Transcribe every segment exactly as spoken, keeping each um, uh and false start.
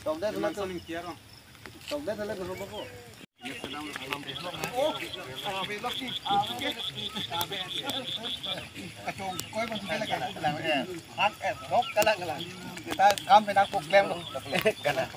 Tokdet hela to. Tokdet hela to, babo. Kachongkoi bang sila kalang kalang, eh. Hak, eh, rock kalang kalang. Kita kam pina kok klem lo. Kalang.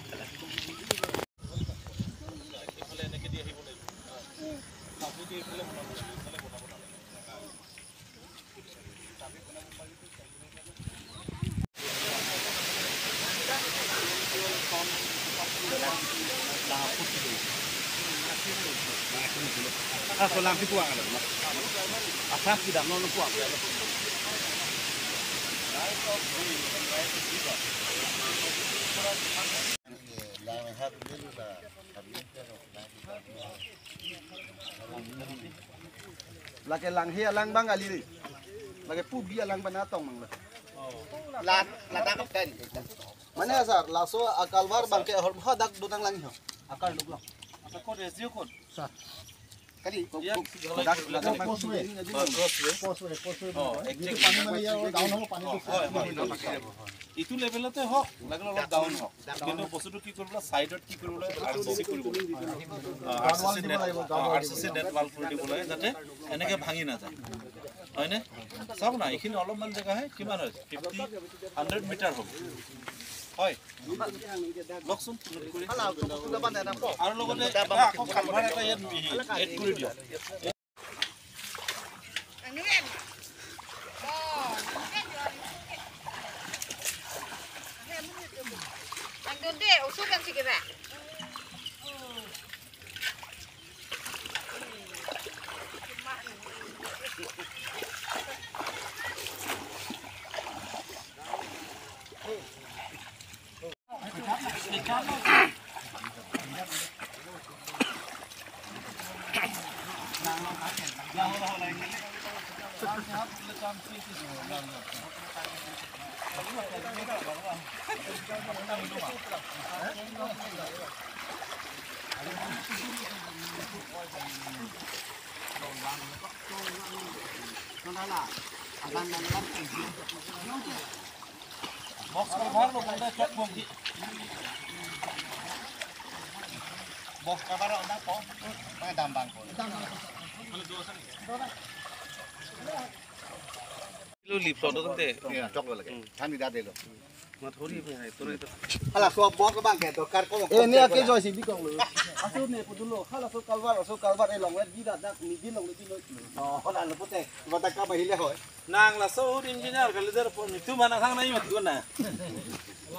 Lake Langhe alang bang kali. Lake pu bi alang bang atong mang la. Lat, lat apa kan? Mane asar, laso akalvar bang ke hor hadak dodang lang ho. Akal duk lang. Asa kot S D O kot? Sa. Kali, ko, Iya, ko, kalau dak, dak, dak, dak, crossway. Crossway. Crossway, crossway. Oh, exact. পানী মানে ইয়াৰ ডাউন হ'ব, পানীটো। অ, হয়, হয়, হয়। ইটো লেভেলতে হওক, লাগিলে অলপ ডাউন হওক। কিন্তু বস্তুটো কি কৰিব লাগে, চাইডত কি কৰিব লাগে, আৰ চি চি কৰিব লাগে। অ, আৰ চি চি নেট, অ, আৰ চি চি নেট ৱাল কৰি দিব লাগে, যাতে এনেকে ভাঙি নাযায়। হয়নে? চাওক না, এইখিনি অলপমান জেগাহে, কিমান হয়? ফিফটি, হাণ্ড্ৰেড মিটাৰ হ'ব। হয়। লওকচোন, নোট কৰি। আৰু লগতে এটা আকৌ কালভাৰ এটা ইয়াত এড কৰি দিয়ক। Box cover lo, kanda chok bom ki. Box cover lo, na po. Mana dambang po. Lo lip lo tante. Iya, chok lo lagi. Hmm. Kami dah deh lo. Mathori me hai, tore to. Hala, so box bang ke, dorkar ko. Eh, ini ake joy si bikong lo. Asu ne ko dulo. Hala, so kalvar, so kalvar, eh, long le, di dak, ni di long le, di lo. Oh, hala, lo pote. Bata ka bahile hoy. Nang laso ahut engineer kalidet apot netum mana thang nai mat guna.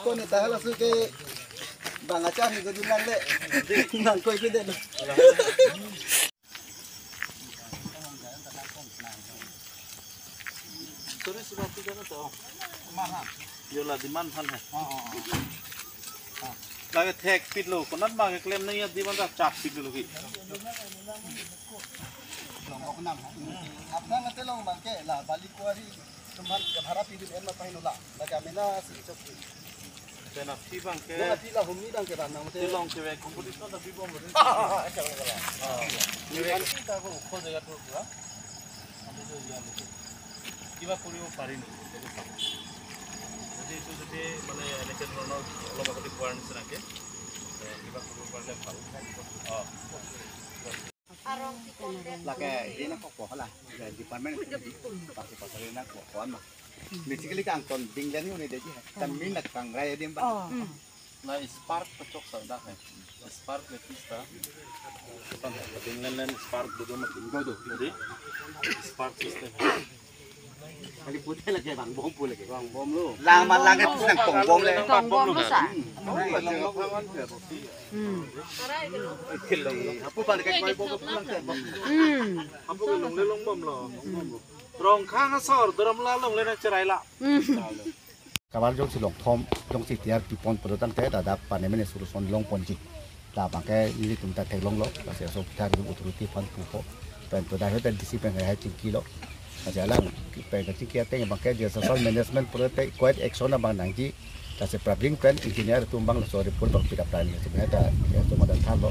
Ko ne ta laso ke bang acha ni godi nang le. Nang koi ke de. Sorry, sudah tiga na to. Mana? Yola demand aphan hai. Oh, oh, oh. Lake thek pit lo, konat ma keklem nang ya demand ta chak pit lo ki. Long kok nam. Apna ngate long bang ke la bali quarry tumhan ke bhara pidin en ma pahin ula. Lake amena si chok. Tena phi bang ke. Na phi la humni bang ke bang nang te. Tilong ke competition ta bibom lo. Kala kala. Ah. Ni kan ta ko kho jaga tu pura. কিবা কৰিব পাৰি নেকি? যদি এইটো যদি মানে এনেকে ধৰণৰ অলপ আগতে কোৱাৰ নিচিনাকে, এ, কিবা কৰিব পাৰিলে ভাল। অ। Lake, di na kok po hala. Department, pasi pasi na kok po ama. Basically, kang ton ding dan yun, eh, di, kan min na kang raya dim ba. Oh. Na spark kechok sa dak hai. Spark le pista. Tang ding len len spark duduk mati. Duduk. Jadi spark system. Kali pute lake bang bom pu lake. Bang bom lo. Lang man lang ke pusang tong bom le. Tong bom lo sa. Hmm. Long long kawan ke bosi. Hmm. Kilo. Apu pan ke koi bom ke pulang ke. Hmm. Apu ke long le long bom lo. Rongkhang asor, Dhorom la long le na cherai la. Hmm. Kabar jongsi long thom, jongsi tiar pipon pado tangte, dada panemen solution long ponji. Labang ke nelitum ta theklonglo, lasi aso kita authority aphan pupo. Pen to dah hotel D C pen hai chingkilo. Lasi alang pen ke chingki ateng bang ke disaster management pura te quite action abang nangji. Lasi Prabling pen engineer atum bang laso report bang pida plan lasi pen ta ya to madan thanlo.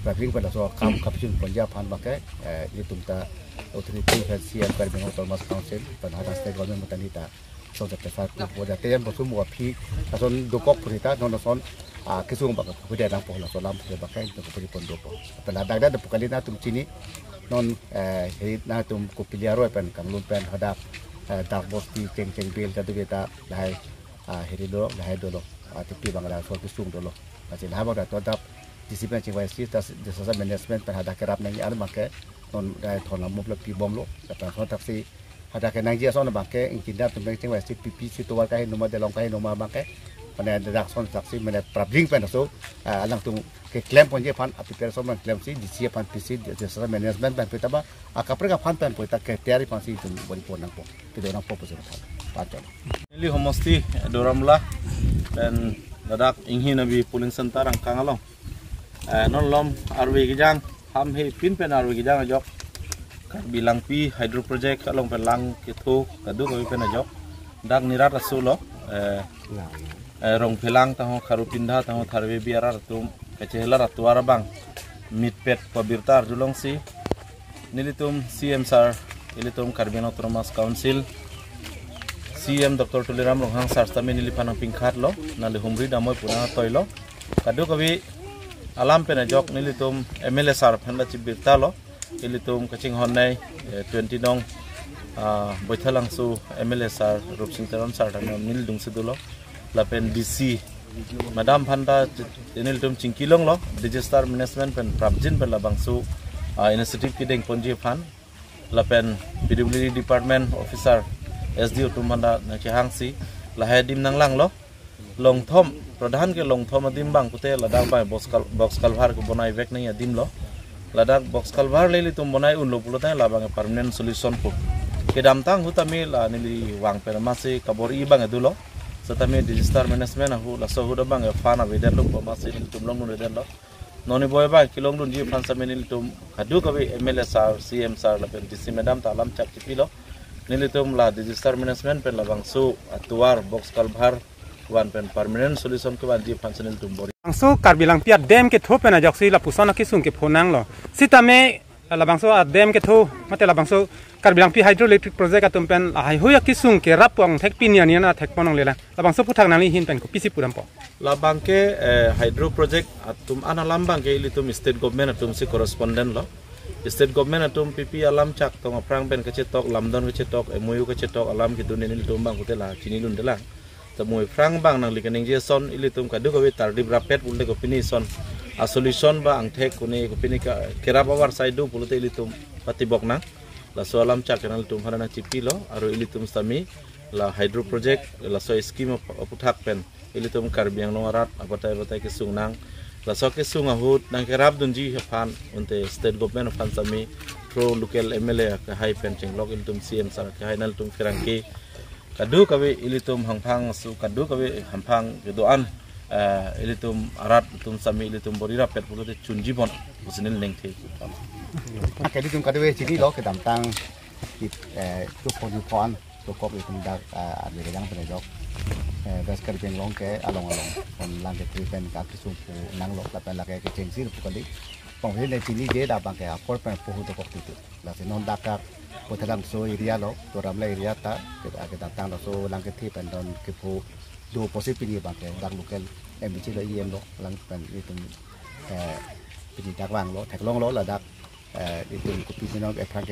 Prabling pen laso kam kapchun ponji aphan bang ke, eh, nelitum ta authority pen C M Karbi Anglong Autonomous Council pen hadak state government matan ta Son sa pesar tu bo jate yan bosum bo aphi ason dokok purita non son, ah, kesung bak phude nangpo laso alam phude bak kain to puri pon dopo. Pela dak dak pukali nangtum chini non, eh, hei nangtum kopili aroi pen kanglum pen hadak, eh, dak bosti cheng cheng bil kadu beta lahai, ah, heri dolo lahai dolo, ah, tepi bang la so kesung dolo. Lasi lahai bang dak to dap D C pen chingvai si tas disaster management pen hadak kerap nangji ar bangke non, eh, thon lam mop lo pi bom lo. Lapen son taksi hadak kenangji ason bangke ingkinda tum pen chingvai si P P si tovar kahi numa delong kahi numa bangke. Mane dak son taksi mane prabling pen aso, eh, alangtum keklem ponji aphan api per son pen klem si D C aphan P C disaster management pen pita ba akaprek aphan pen pita ke tiyari aphan si itum bori pon nangpo. Pido nangpo pusi aphan. Pacon. Neli homosti Doramla pen ladak Inghi Nabi polling center angkang along. Eh, non lom arve kejang, ham he pin pen arve kejang ajok Karbi Langpi Hydro Project along pen lang ketho kadokave pen ajok dak nirat aso lo, eh, eh, Rongphelang taho, Kharupinda taho, Tharve Biara atum kachehelar atuar abang mitpet pabirta arjulong si nelitum C M sir, ilitum Karbi Anglong Autonomous Council C M Doctor Tuliram Ronghang sir tame neliphan nangpingkhat lo, nangli humri damoi puna toilo. Kadokave alam pen ajok nelitum M L A sir aphan ta chibirta lo. Ilitum kachinghon nei, eh, twenty nong, ah, Baithalangso M L A sir Rupsing Teron sir tame neli dungsi dolo. Lapen D C madam aphan ta nelitum chingki longlo, disaster management pen prapjin pen labangso, ah, initiative kedeng ponji aphan. Lapen P W D department officer, S D O atum aphan ta nangkehang si lahai adim nanglanglo. Longthom, pradhan ke longthom adim bang pute ladak bang box kal-, box culvert kebonai vek nangji adim lo. Ladak box culvert le ilitum bonai unlo pulote labang permanent solution po. Kedamtang ahut tame la neli vang pen amatsi kabor-i bang dolo. Setame disaster management ahut laso ahut abang fund avedetlo pu amatsi nelitum longdundedet lo. Non ni boi bang kelongdunji aphan setame nelitum kadokave M L A sir, C M sir lapen D C madam ta alam chak chipilo. Nelitum la disaster management pen labangso atuar box culvert van pen permanent solution kevanji aphan setame nelitum bor-i. Labangso Karbi Langpi adem ketho pen ajoksi lapuson akesung kepho nanglo. Setame labangso adem ketho mate labangso Karbi Langpi Hydroelectric Project atum pen lahaihui akesung kerap pon thek pini ani na thek pon longle lang. Labangso aphuthak nangli ahin pen kopisi pudampo? Labang ke, eh, hydro project atum an alam bang ke ilitum state government atum si correspondent lo. State government atum P P alam chak tong aphrang pen kachetok, lamdon kachetok, M O U kachetok alam kedun nelitum bang pute la chinidunde lang. Tamo aphrang bang nangli kaningje ason ilitum kadokave tardip rapet pulote kopine ason a-solution ba angthek kone kopine ka kerap avarsai do pulote ilitum patibok nang. Laso alam chak nangtum hana nangchipilo, aro ilitum setame la hydro project, laso scheme ap-, aphuthak pen ilitum Karbi Anglong arat abatai batai kesung nang. Laso kesung ahut nangkerapdunji aphan unte state government aphan setame through local M L A akehai pen chenglok ilitum C M sir akehai nangtum pherangke kadokave ilitum hangphang su kadokave hangphang kedo-an, eh, ilitum arat atum setame ilitum bor-i rapet pulote chunji bon pusi neli ningthe. Ke ilitum kadokave chinilo kedamtang, eh, tu pon pon tu kok ilitum dak, eh, arve kejang pen ajok, eh, West Karbi Anglong ke along along pon lang kethe pen kakesung pu nanglo lapen lake kechengsi pu kali. Pon hile chinide dak bang ke apor pen pohu dokok titu. Lasi non dak ka Baithalangso area lo, Doramla area ta, ke, kedamtang laso lang kethe pen don kepho do pusi pini bang ke dak local M D C lo E M lo lang pen itum, eh, pini dak vanglo, theklonglo ladak, eh, itum kopi pinong ephrang